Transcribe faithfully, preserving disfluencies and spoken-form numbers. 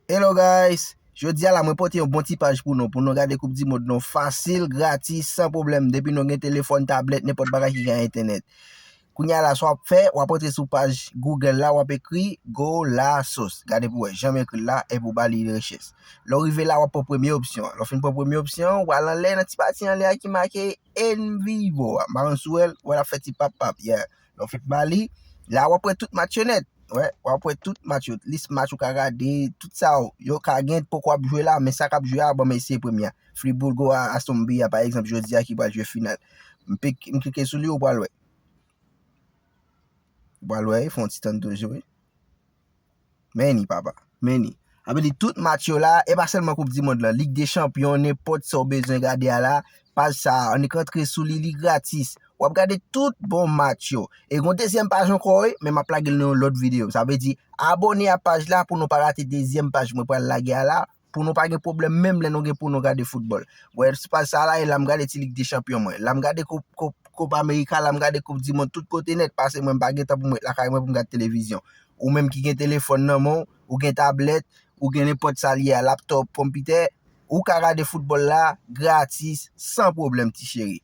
Hello guys, jodi a la mwen pote yon bon ti paj pou nou, pou nou gade koup di mond nou fasil, gratis, san pwoblèm, depi nou gen telefòn, tablèt, nenpòt bagay ki gen entènèt. Kounye a la sa w ap fè, w ap antre sou paj Google la, w ap ekri Goal La Sauce. Gade pou wè jan m ekri l la, epi w ba li rechèch. Lè w rive la, w ap pran premye opsyon an. Lè w fin pran premye opsyon an, w al anlè nan ti pati anlè a ki make En Vivo a. M pa konn si w wè l, w wè l ap fè ti pap pap, yeah. Lè w fin ba li, la w ap wè tout match yo nèt. Wè, w ap wè tout match yo, lis match ou ka gade, tout sa yo. Yo ka gen poko ap jwe la, men sa k ap jwe a, ban m eseye premye a. Fribourg a Aston Villa, pa egzanp, jodi a ki pral jwe final. M pik, m klike sou li, ou pral wè. Ou pral wè, fè yon ti tann toujou, wi. Men ni, papa, men ni. Sa vle di tout match yo la, e pa sèlman koup di mond lan, Lig de Chanpyon, nenpòt sa w bezwen gade a la, paj sa a, annik antre sou li, li gratis. W ap gade tout bon match yo. E gon dezyèm paj ankò, wi, men m ap lage l nan yon lòt videyo. Sa vle di, abòne a paj la pou nou pa rate dezyèm paj mwen pral lage a la, pou nou pa gen pwoblèm menm lè nou gen pou nou gade foutbòl. Wè, se paj sa la, e la m gade ti Lig de Chanpyon mwen. La m gade koup, koup, koup Amerika, la m gade koup di mond tout kote nèt, pase mwen m pa gen tan pou m ret lakay mwen pou m gade televizyon. Ou menm ki gen telefòn nan men w, ou gen tablèt, ou gen nenpòt sa l ye a, laptòp, konpitè, ou ka gade foutbòl la gratis, san pwoblèm, ti cheri.